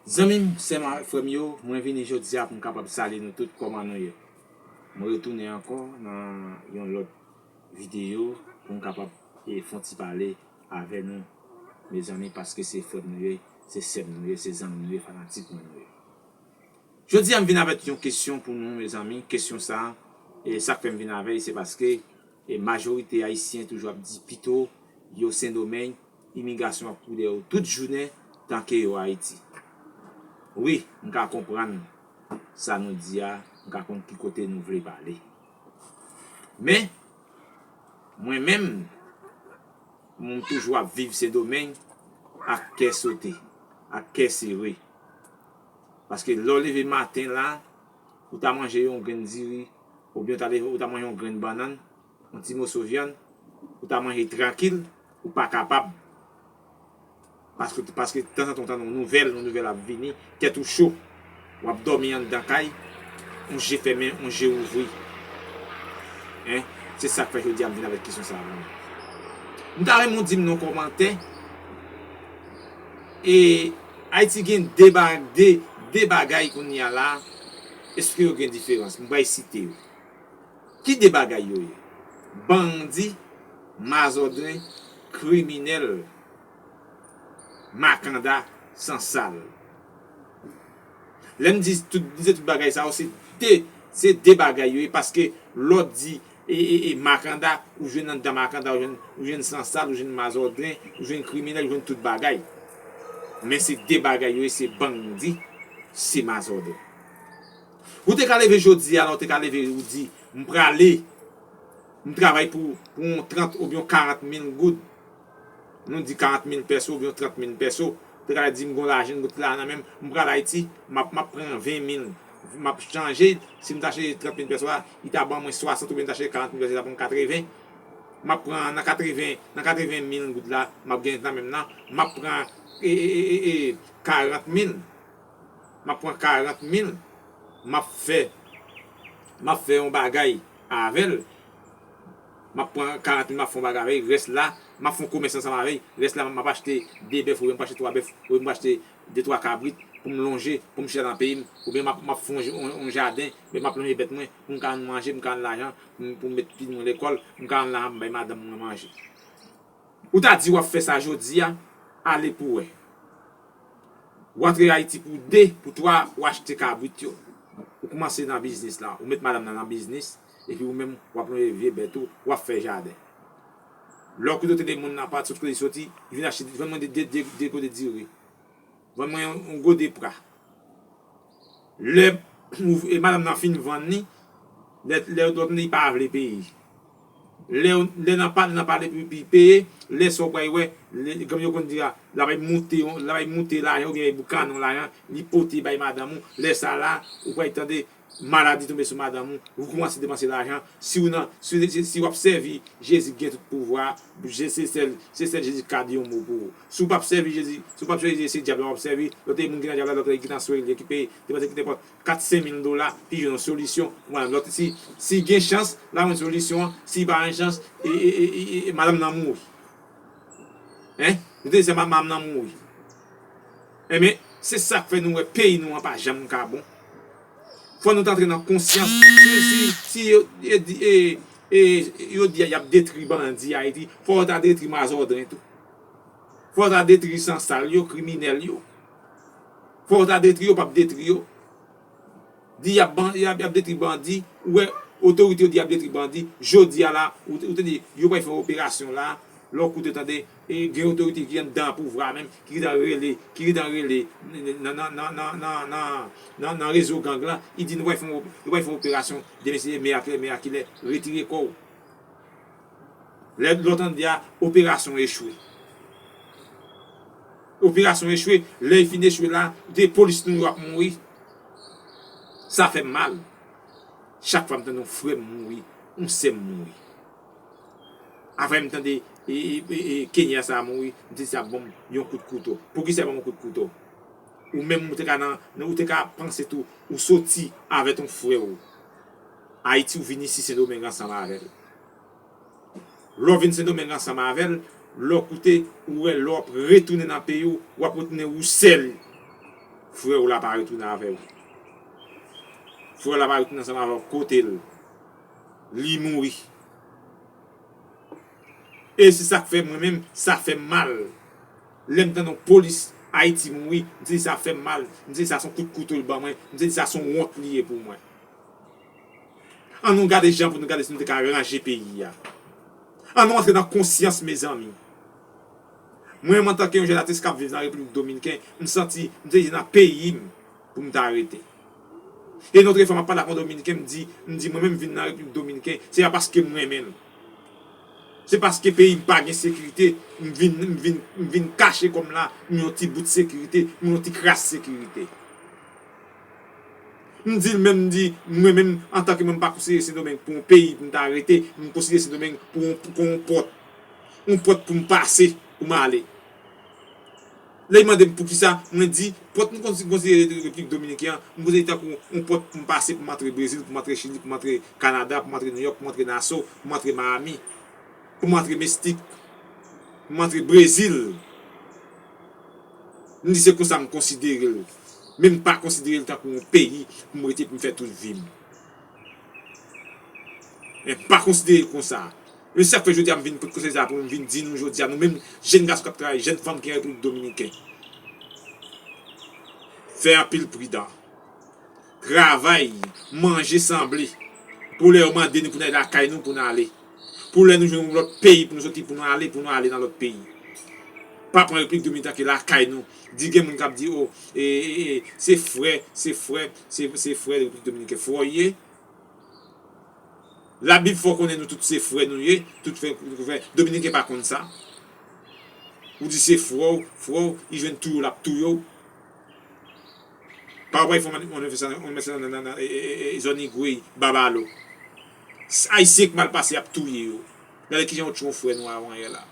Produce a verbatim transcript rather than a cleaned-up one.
Zanmi m, sè m ak frè m yo, mwen vini jodi a pou m kapab salye nou tout, kòman nou ye? Mwen retounen ankò nan yon lòt videyo pou m kapab e, fè yon ti pale avè nou, mezanmi, paske se frè m nou ye, se sè m nou ye, se zanmi m nou ye, fanatik mwen nou ye. Jodi a, m vin avèk yon kesyon pou nou, mezanmi. Kesyon sa a, e sa k fè m vin avè l, se paske e majorite Ayisyen toujou ap di pito yo Sendomeng, imigrasyon ap kouri dèyè yo tout jounen tanke yo Ayiti. Wi, m ka konprann sa nou di a, m ka konn ki kote nou vle pale. Men, mwen menm, m toujou ap viv Sendomeng ak kè sote, ak kè sere. Paske lè w leve maten la, ou ta manje yon grenn diri, oubyen ou ta leve, ou ta manje yon grenn bannann, yon ti moso vyann, ou ta manje trankil, ou pa kapab. Paske, paske tanzantan w tande yon nouvèl, yon nouvèl ap vini, tèt ou cho. W ap dòmi anndan kay, yon je fèmen, yon je ouvri. Hein? Se sa k fè jodi a m vin avèk kesyon sa a pou nou. M ta renmen w di m nan kòmantè, e Ayiti gen de, ba, de, de bagay kounye a la, èske yo gen diferans? M pral site yo. Ki de bagay yo ye? Bandi, mazòdren, kriminèl, makanda, sansal. Lè m di tout, di tout bagay sa yo, se de, se de bagay yo ye, paske lè w di e, e, e, makanda, ou jwenn anndan makanda, ou jwenn, ou jwenn sansal, ou jwenn mazòdren, ou jwenn kriminèl, ou jwenn tout bagay. Men se de bagay yo ye, se bandi, se mazòdren. Ou te ka leve jodi a la, ou te ka leve, ou di, m prale, m travay pou, pou yon trant oubyen yon karant mil goud. Nou di karant mil pèso oubyen yon trant mil pèso. Ou te ka di m gon lajan, m gon ti lajan nan men m, m pral Ayiti, m ap, m ap pran ven mil, m ap chanje, si m ta chanje trant mil pèso a, li ta ban mwen swasant oubyen m ta chanje karant mil pèso, li ta ban m katreven. M ap pran nan katreven, nan katreven mil goud la, m ap gen nan men m nan, m ap pran, e, e, e, e, e, karant mil. M ap pran karant mil, m ap fè, m ap fè yon bagay avè l. M ap pran karant mil, m ap fè yon bagay avè l. Rès la, m ap fè yon komès ansanm avè l. Rès la, m ap achte de bèf, oubyen m ap achte twa bèf, oubyen m ap achte de, twa kabrit pou m lonje, pou m chita nan peyi m. Oubyen m ap, m ap fè yon, yon, yon jaden, men m ap lonje bèt mwen, pou m ka manje, m ka lajan, pou m, pou m met pitit mwen lekòl, m ka lajan pou m bay madanm mwen manje. Ou ta di w ap fè sa jodi a, ale pou wè. Ou antre Ayiti pou de, pou twa, ou achte kabrit yo. Ou kòmanse nan biznis la. Ou met madanm nan nan biznis, epi ou menm, w ap lonje vye bèt ou, w ap fè jaden. Lè w koute tande moun nan pa sot kote li soti, li vin achte, vann mwen de, de, de, de gode diri. Vann mwen yon, yon gode pra. Lè ou, e madanm nan fin vann li, lè, lè lòt li pa vle peye. Lè, lè nan pale, nan pale pou, pou peye, lè sa w pral wè, lè, kòm yo konn di a, l ap moute, l ap moute lajan oubyen boukannen lajan, li pote bay madanm ou. Lè sa la, ou pral tande maladi tonbe sou madanm ou, ou kòmanse depanse lajan. Si w nan, si, si, si w ap sèvi Jezi ki gen tout pouvwa, Je-, se sèl, se sèl Jezi ki ka di yon mo pou ou. Si w p ap sèvi Jezi, si w p ap sèvi Jezi, se dyab la w ap sèvi. Lòt moun ki nan dyab la, lòt ki nan swe li, ki peye, depanse ki nenpòt kat, senk mil dola, pi jwenn yon solisyon pou madanm. Lòt, si, si gen chans, l a jwenn solisyon an. Si pa gen chans, e, e, e, e, e, madanm nan mouri. Hein? Nou te di se madanm nan mouri. Enben, se sa k fè nou wè peyi nou an pa janm ka bon. Fò nou t antre nan konsyans. Si, si, si yo, yo di, e, e, yo di y ap detri bandi Ayiti, fò yo ta detri mazòdren tou. Fò yo ta detri sansal yo, kriminèl yo. Fò yo ta detri yo, p ap detri yo. Di y ap ban-, y ap, y ap detri bandi, ou wè otorite yo di y ap detri bandi, jodi a la, ou, ou tande yo pral fè yon operasyon la, lè w koute tande, e gen otorite ki anndan pouvwa menm, ki gentan rele, ki gentan rele nan, nan, nan rezo gang lan, li di nou pral fè yon, nou pral fè yon operasyon, demen se men a kilè, men a kilè, retire kò w. Lè, lè w tande a, operasyon echwe. Operasyon echwe, lè l fin echwe la, de polis nou yo ap mouri. Sa fè m mal. Chak fwa m tande yon frè m mouri, yon sè m mouri. Apre m tande, e, e, e, e, Kenya sa a mouri, m di sa bon, yon kout kouto. Poukisa l ban m yon kout kouto? Ou menm, ou te ka nan, ou te ka panse tou, ou soti avèk yon frè w. Ayiti, ou vin isi Sendomeng ansanm avè l. Lè w vin Sendomeng ansanm avè l, lè w koute, ou wè lè w ap retounen nan peyi w, w ap retounen ou sèl. Frè w la pa retounen avè w. Frè w la pa retounen ansanm avè w kote l. Li mouri. E se sa k fè mwen menm, sa fè m mal. Lè m tande yon polis Ayiti mouri, m santi sa fè m mal. M santi sa se yon kout kouto l ban mwen. M santi sa se yon wont li ye pou mwen. Ann nou gade jan pou nou gade si nou te ka ranje peyi a. Ann nou antre nan konsyans, mezanmi. Mwen menm, antanke yon jèn atis k ap viv nan Repiblik Dominiken, m santi m te nan peyi m pou m ta rete. E yon lòt fwa, m ap pale ak yon Dominiken, m di, m di, mwen menm, m vin nan Repiblik Dominiken, se pa paske m renmen l. Se paske peyi m pa gen sekirite, m vin, m vin, m vin kache kò m la, m yon ti bout sekirite, m yon ti kras sekirite. M di l menm, m di, mwen menm, antanke mwen, m pa konsidere Sendomeng pou yon peyi pou m ta rete, m konsidere Sendomeng pou yon, pou yon pòt. Yon pòt pou m pase, pou m ale. Lè l mande m poukisa, mwen di, pòt m konsi-, konsidere Repiblik Dominiken an, m konsidere tankou yon pòt pou m pase, pou m antre Brezil, pou m antre Chili, pou m antre Kanada, pou m antre Nouyòk, pou m antre Nassau, pou m antre Miami, pou m antre Mestik, pou m antre Brezil. M di se konsa m konsidere l. Men m pa konsidere l tankou yon peyi pou m rete pou m fè tout vi m. Men m pa konsidere l konsa. Men se sa k fè jodi a m vin pote konsèy sa a pou m vin di nou jodi a, nou menm jèn gason k ap travay, jèn fanm ki an Repiblik Dominiken. Fè anpil pridan. Travay, manje sanble. Pou lè yo mande nou pou n al lakay nou, pou n ale. Pou lè nou jwenn yon lòt peyi pou nou soti, pou nou ale, pou nou ale nan lòt peyi. Pa pran Repiblik Dominiken tanke lakay nou. Di gen moun k ap di, o, e, e, e, se frè, se frè, se, se frè Repiblik Dominiken. Frè w ye? Labib fè w konnen nou tout se frè nou ye, tout frè, frè. Dominiken pa konn sa. Ou di se frè w, frè w, li jwenn touye w, l ap touye w. Pa w pa fè yon manifestasyon, yon manifestasyon nan, nan, nan, e, e, e, e, zòn Igwe, Babalo. S-, Ayisyen k mal pase, y ap touye yo. Gade kijan yo tchwe yon frè nou avanyè la.